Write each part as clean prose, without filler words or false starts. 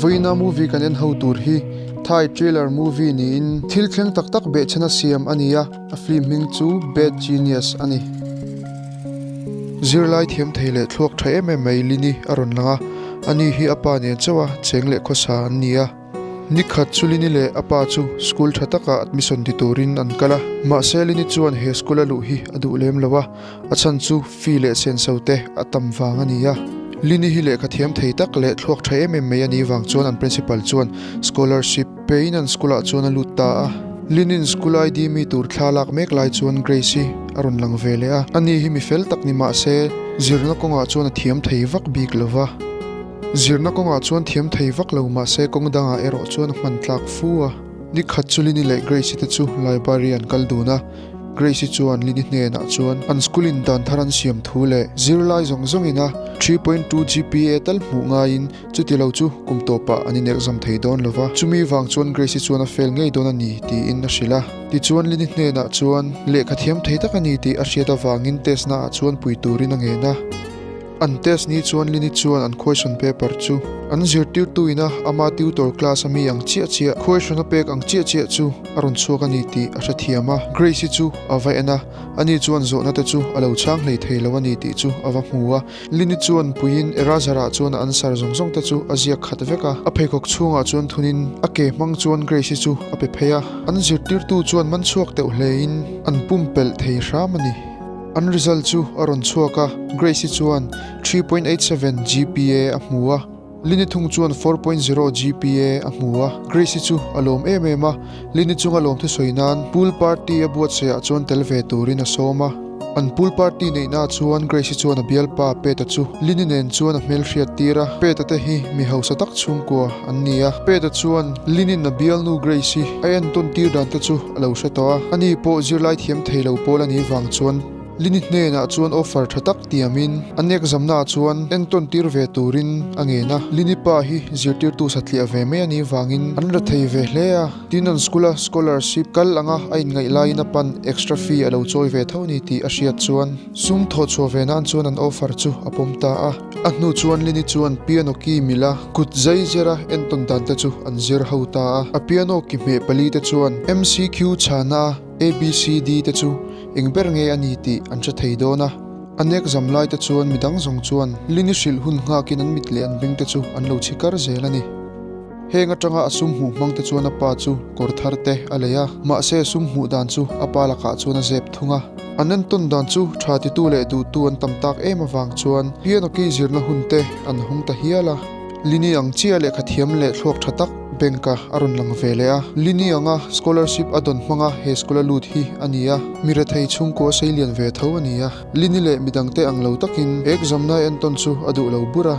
Vawiina movie kan en ho tur hi Thai thriller movie niin thil thleng tak tak behchhana siam a ni a, a film hming chu Bad Genius a ni. Zirlai thiam thei leh thluak tha em em mai Lini a rawn lang a, ani hi a pa nen chauh a cheng leh khawsa an ni a. Nikhat chu Lini leh a pa chu school tha takah admission ti turin an kal a, mahse Lini chuan he school a luh hi a duh lem lo a, a chhan chu fee leh senso te a tam vang a ni a. Lini hi lehkha thiam thei tak leh thluak tha em em mai a nih vang chuan an principal chuan scholarship pein an school ah chuan a lut ta a. Lini'n school ID mi tur thla lak mek lai chuan Grace hi a rawn lang ve leh a, ani hi mi fel tak ni mahse zirna kawngah chuan a thiam thei vak bik lo va. Zirna kawngah chuan thiam thei vak lo mahse kawng dangah erawh chuan a hman tlak fu a. Ni khat chu Lini leh Grace-i te chu library an kal dun a, Grace-i chuan Lini hnenah chuan an school in dan thar an siam thu leh zirlai zawng zawngin a 3.2 GPA tal hmuh ngaiin chuti lo chu kum tawpah an inekzam thei dawn lo va, chumi vang chuan Grace-i chuan a fail ngei dawn a ni tiin a hrilh a. Tichuan Lini hnenah chuan lehkha thiam thei tak a ni tih a hriat avangin test naah chuan pui turin a ngen a. An test ni chuan Lini chuan an question paper chu an zirtirtu ina ama tutor class a mi ang chiah chiah question a pek ang chiah chiah chu a rawn chhuak a ni tih a hrethiam a. Grace-i chu a va en a, ani chuan zawhna te chu a lo chhang hlei thei lo a ni tih chu a va hmu a. Lini chuan puiin eraser ah chuan a answer zawng zawng te chu a ziak khat vek a, a pheikhawk chhungah chuan thunin a ke hmang chuan Grace-i chu a pe phei a. An zirtirtu chuan man chhuak deuh hlein an pumpelh thei hram a ni. An result chu a rawn chhuak a, Grace-i chuan 3.87 GPA a hmu a, Lini thung chuan 4.0 GPA a hmu a. Grace-i chu a lawm em em a, Lini chunga lawm thusawi nan pool party a buatsaihah chuan tel ve turin a sawm a. An pool party neihnaah chuan Grace-i chuan a bialpa Peta chu Lini nen chuan a hmelhriat tir a, Peta te hi mi hausa tak chhungkua an ni a. Peta chuan Lini'n a bialnu Grace-i a entawn tir dan te chu a lo hre tawh a, ani pawh zirlai thiam thei lo pawl a nih vang chuan Lini hnenah chuan offer tha tak tiamin an exam-naah chuan entawn tir ve turin a ngen a. Lini pa hi zirtirtu satliah ve mai a nih vangin an ra thei ve hle a, tin an school-a scholarship kal anga a inngaih laiin a pan extra fee a lo chawi ve tho ni tih a hriat chuan sum thawhchhuah ve nan chuan an offer chu a pawm ta a. A hnu chuan Lini chuan piano ki mila kut zai zira entawn dan te chu an zir ho ta a. A piano ki hmeh pali te chuan MCQ chhana ABCD te chu eng ber nge a ni tih an hre thei dawn a. An exam lai te chuan midang zawng chuan Lini hrilh hun nghakin an mit leh an beng te chu an lo chhi kar zel a ni. Heng atanga a sum hmuh hmang te chuan a pa chu kawr thar te a lei a, mahse sum hmuh dan chu a pa lakah chuan a zep thung a. An entawn dan chu tha titu leh duhtu an tam tak em avang chuan piano key zirna hun te an hawng ta hial a. Lini ang chiah lehkha thiam leh thluak tha tak bank ah a rawn lang ve leh a. Lini anga scholarship a dawn hmanga he school a lut hi a ni a, mi rethei chhungkua seilian ve tho a ni a. Lini leh midangte ang lo takin exam na entawn chu a duh lo bur a.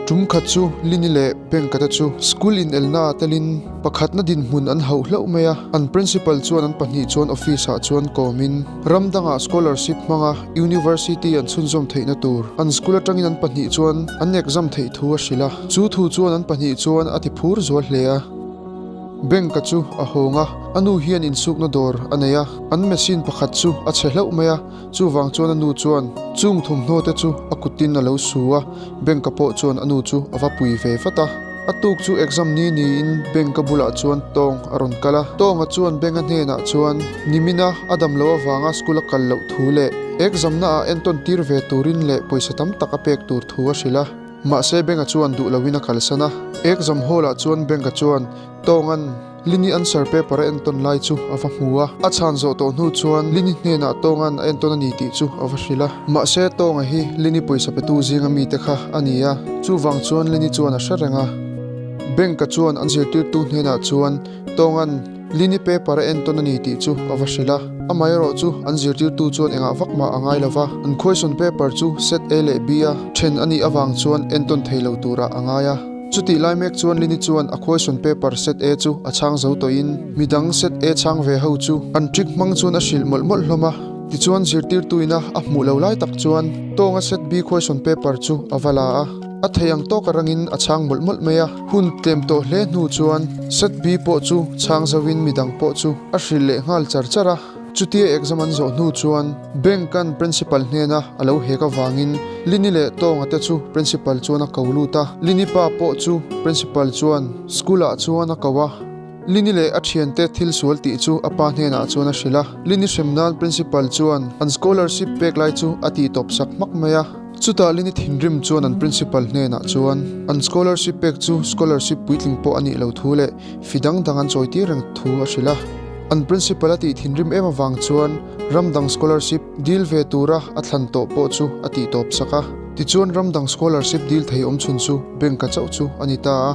Tum khat chu Lini leh Benka te chu school inelna ah telin pakhatna dinhmun an hauh hlauh mai a, an principal chuan an pahnih chuan office ah chuan kawmin ram dangah scholarship hmanga university an chhunzawm theihna tur an school atangin an pahnih chuan an exam theih thu a hrilh a, chu thu chuan an pahnih chuan a ti phur zual hle a. Benka chu a hawng a, a nu hian insukna dawr a nei a, an machine pakhat chu a chhe hlauh mai a. Chuvang chuan a nu chuan chung thawmhnaw te chu a kutin a lo su a, Benka pawh chuan a nu chu a va pui ve vat a. A tuk chu exam ni niin Benka bulah chuan Tawng a rawn kal a. Tawnga chuan Benga hnenah chuan nimina a dam loh avanga school a kal loh thu leh exam naah entawn tir ve turin leh pawisa tam tak a pek tur thu a hrilh a. Mahse Benga chuan duh loin a kalsan a. Exam hall ah chuan Benka chuan Tawnga'n. Lini answer paper a entawn lai chu a va hmu a, a chhan zawh tawh hnu chuan Lini hnenah Tawnga'n a entawn a ni tih chu a va hrilh a. Mahse Tawnga hi Lini pawisa petu zinga mite kha a ni a, chuvang chuan Lini chuan a hre reng a. Bank-a chuan an zirtirtu hnenah chuan Tawnga'n Lini paper a entawn a ni tih chu a va hrilh a. Amaherawh chu an zirtirtu chuan engah vak mah a ngai lo va, an question paper chu set A leh B a then a nih avang chuan entawn thei lo turah a ngai a. Chutih lai mek chuan Lini chuan a question paper set A chu a chhang zo tawhin midang set A chhang ve ho chu an trick hmang chuan a hrilh mawlh mawlh hlawm a. Tichuan zirtirtuina a hmuh lo lai tak chuan Tawnga set B question paper chu a va la a, a thei ang tawka rangin a chhang mawlh mawlh mai a. Hun tlem tawh hle hnu chuan set B pawh chu chhang zoin midang pawh chu a hrilh leh nghal char char a. Chutia exam an zawh hnu chuan Bank-a'n Principal hnena a lo hek avangin Lini leh Tawnga te chu Principal chuan a ko lut a. Lini pa pawh chu Principal chuan School-ah chuan a ko a. Lini leh a thiante thil sual tih chu a pa hnenah chuan a hrilh a. Lini hrem nan Principal chuan an scholarship pek lai chu a tih tawp sak hmak mai a. Chutah Lini thinrim chuan an Principal hnenah chuan an scholarship pek chu scholarship puitling pawh a nih lo thu leh fi dang dang an chawi tir reng thu a hrilh a. An Principal a tih thinrim em avang chuan ram dang scholarship dil ve tura a thlan tawh pawh chu a tih tawp sak a. Tichuan ram dang scholarship dil thei awm chhun chu Bank-a chauh chu a ni ta a.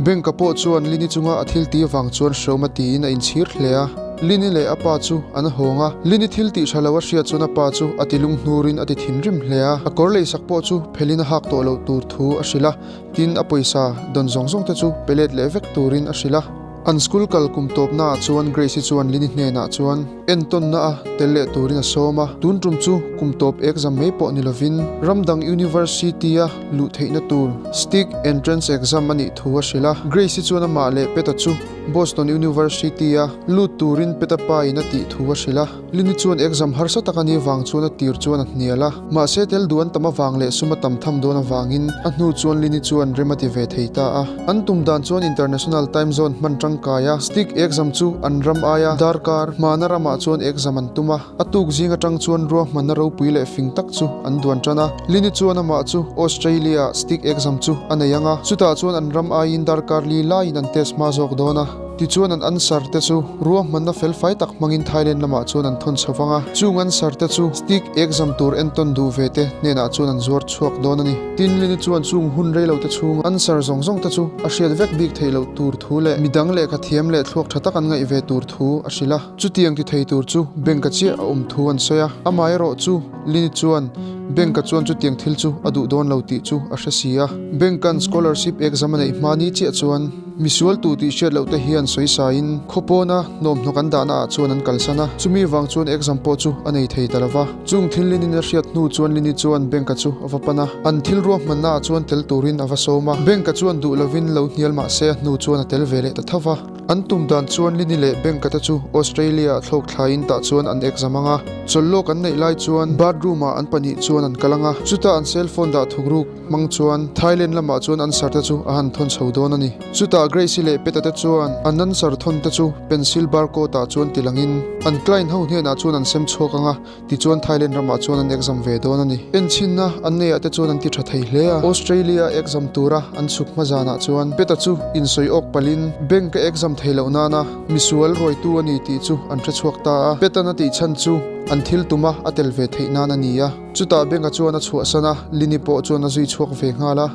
Bank-a pawh chuan Lini chunga a thil tih avang chuan hreawm a tiin a inchhir hle a. Lini leh a pa chu an hawng a, Lini thil tih tha lo a hriat chuan a pa chu a ti lunghnur-in a ti thinrim hle a. A kawr leisak pawh chu phelin a hak tawh loh tur thu a hrilh a, tin a pawisa dawn zawng zawng te chu pe let leh vek turin a hrilh a. An school kal kum tawpnaah chuan Grace-i chuan Lini hnenah chuan entawnna a tel leh turin a sawm a, tun tum chu kum tawp exam mai pawh ni lovin ram dang university-a luh theihna tur Stick entrance exam a nih thu a hrilh a. Grace-i chuan amah leh Peta chu Boston University-a lut turin Peta pa in a tih thu a hrilh a. Lini chuan exam harsa tak a nih vang chuan a tir chuan a hnial a. Mahse tel duh an tam avang leh sum a tam tham dawn avangin a hnu chuan Lini chuan rem a ti ve thei ta a. An tum dan chuan International Time Zone hman tangkai a, Stick exam chu an ram aia darkar hmana ramah chuan exam an tum a. A tuk zing atang chuan ruahmanna ropui leh fing tak chu an duan tan a. Lini chuan amah chu Australia-ah Stick exam chu a nei ang a, chutah chuan an ram aiin darkar li laiin an test hma zawk dawn a. Tichuan an answer te chu ruahmanna felfai tak hmangin Thailand lamah chuan an thawn chho vang a, chung answer te chu stick exam tur entawn duh ve te hnenah chuan an zuar chhuak dawn a ni. Tin, Lini chuan chung hun rei lo te chhung answer zawng zawng te chu a hriat vek bik theih loh tur thu leh midang lehkha thiam leh thluak tha tak an ngaih ve tur thu a hrilh a. Chutiang ti thei tur chu bank-a chiah a awm thu an sawi a, amaherawh chu Lini chuan bank-a chuan chutiang thil chu a duh dawn lo tih chu a hre si a. Bank-a'n scholarship exam a neih hma ni chiah chuan misual tu tih hriat loh te hian sawi saiin khawpawna hnawmhnawk an dahna ah chuan an kalsan a, chumi vang chuan exam pawh chu a nei thei ta lo va. Chung thil Linin a hriat hnu chuan Lini chuan bank-a chu a va pan a, an thil ruahmanna ah chuan tel turin a va sawm a, bank-a chuan duh lovin lo hnial mah se a hnu chuan a tel ve leh ta tho va. An tum dan chuan Lini leh Bank-a te chu Australia-ah thlawk thlaiin tah chuan an exam ang a. Chawlhlawk an neih lai chuan bathroom-ah an pahnih chuan an kal ang a. Chutah an cell phone dah thuk ruk hmang chuan Thailand lamah chuan answer te chu a han thawn chho dawn a ni. Chutah Grace-i leh Peta te chuan an answer thawn te chu pencil barcode-ah chuan tilangin an client ho hnenah chuan an sem chhuak ang a. Tichuan Thailand ramah chuan an exam ve dawn a ni. Enchhinna an neiah te chuan an ti tha thei hle a. Australia exam tura an chhuk hma zanah chuan Peta chu insawi awk palhin bank a exam thei loh nana misual ruaitu a ni tih chu an hre chhuak ta a. Petan a tih chhan chu an thil tuma a tel ve theih nan a ni a. Chutah bank-a chuan a chhuahsan a, Lini pawh chuan a zui chhuak ve nghal a.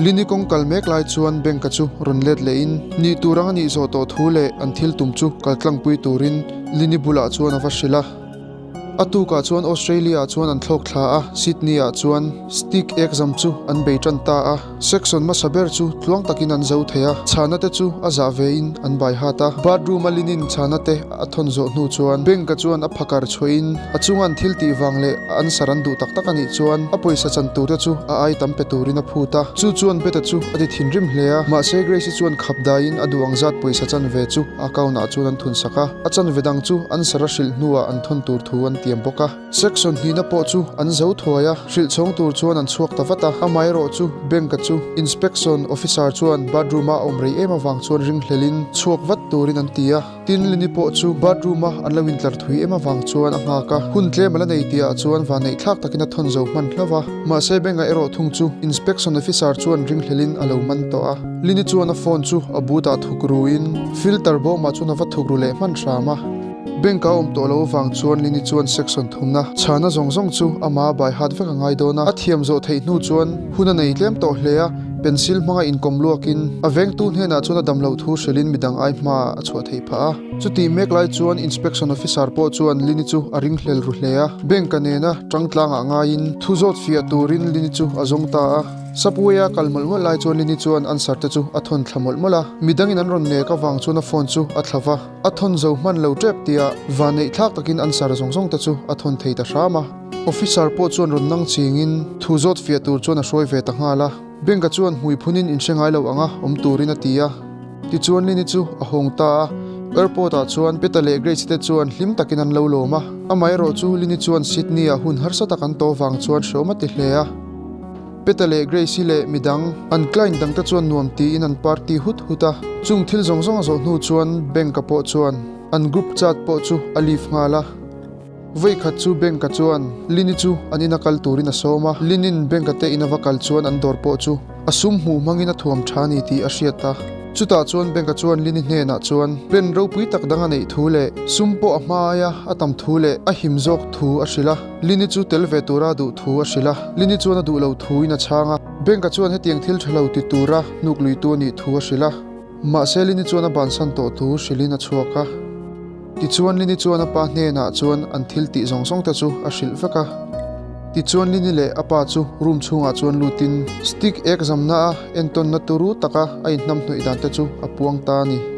Lini kawng kal mek lai chuan bank-a chu rawn let lehin nih tur ang a nih zawh tawh thu leh an thil tum chu kaltlangpui turin Lini bulah chuan a va hrilh a. A tukah chuan Australia-ah chuan an thlawk thla a, Sydney-ah chuan Stick exam chu an bei tan ta a. Section hmasa ber chu tluang takin an zo thei a, chhana te chu a zah vein an bai hat a. Bathroom-a linin chhana te a thawn zawh hnu chuan bank-a chuan a phakar chhuahin a chunga an thil tih vang leh a answer an duh tak tak a nih chuan a pawisa chan tur te chu a ai tam pe turin a phut a. Chu chuan Beta chu a ti thinrim hle a, mahse Grace-i chuan khap daiin a duh ang zat pawisa chan ve chu a account-ah chuan an thun sak a. A chanve dang chu an sara hrilh hnuah an thawn tur thu an tiam bawk a. Section hnihna pawh chu an zo thuai a, hrilh chhawng tur chuan an chhuak ta vat a. Amaherawh chu bank-a chu inspection officer chuan bathroom-a a awm rei em avang chuan ringhlelin chhuak vat turin an ti a. Tin, Lini pawh chu bathroom-a an lo intlar thui em avang chuan a nghak a. Hun tlem a la nei tihah chuan vanneih thlak takin a thawn zo hman hlauh a. Mahse bank-a erawh thung chu inspection officer chuan ringhlelin a lo man tawh a. Lini chuan a phone chu a but-ah thuk ruin filter bawmah chuan a va thuk ru leh hman hram a. Bank a awm tawh lo avang chuan Lini chuan section thumna chhana zawng zawng chu ama bai hat vek a ngai dawn a. A thiam zawh theih hnu chuan hun a nei tlem tawh hle a, pencil hmanga inkawm luakin a vengtu hnenah chuan a dam loh thu hrilhin midang ai hmaah a chhuah theih phah a. Chutih mek lai chuan inspection officer pawh chuan Lini chu a ringhlel ru hle a. Bank-a nena tangtlangah ngaiin thu zawt fiah turin Lini chu a zawng ta a. Subway-a kal mawlh mawlh lai chuan Lini chuan answer te chu a thawn thla mawlh mawlh a. Midangin an rawn nek avang chuan a phone chu a thla va. A thawn zo hman lo tep tia vanneih thlak takin answer zawng zawng te chu a thawn thei ta hram a. Officer pawh chuan rawn nang chingin thu zawt fiah tur chuan a hruai ve ta nghal a. Bank-a chuan hmui phunin inhre ngai lo anga awm turin a ti a. Tichuan Lini chu a hawng ta a. Airport ah chuan Peta leh Grace te chuan hlim takin an lo lawm a, amaherawhchu Lini chuan Sydney ah hun harsa tak an tawh vang chuan hreawm a ti hle a. Peta leh Grace-i leh midang, an client dangte chuan nuam tiin an party hut hut a. Chung thil zawng zawng a zawh hnu chuan Bank-a pawh chuan an group chat pawh chu a leave nghal a. Vawikhat chu Bank-a chuan Lini chu an ina kal turin a sawm a. Linin Bank-a te ina va kal chuan an dawr pawh chu a sum hmuh hmangin a thuam tha a ni tih a hriat a. Chutah chuan Bank-a chuan Lini hnenah chuan plan ropui tak dang a neih thu leh sum pawh a hma aia a tam thu leh a him zawk thu a hrilh a. Lini chu tel ve tura duh thu a hrilh a, Lini chuan a duh lo thuin a chhang a. Bank-a chuan hetiang thil tha lo ti tura hnuk luitu a nih thu a hrilh a. Mahse Lini chuan a bansan tawh thu hrilhin a chhuak a. Tichuan Lini chuan a pa hnenah chuan an thil tih zawng zawng te chu a hrilh vek a. Tichuan Lini leh a pa chu room chhungah chuan lutin stick ek zamna a entawnna turu taka a inhnamhnawih dan te chu a puang ta a ni.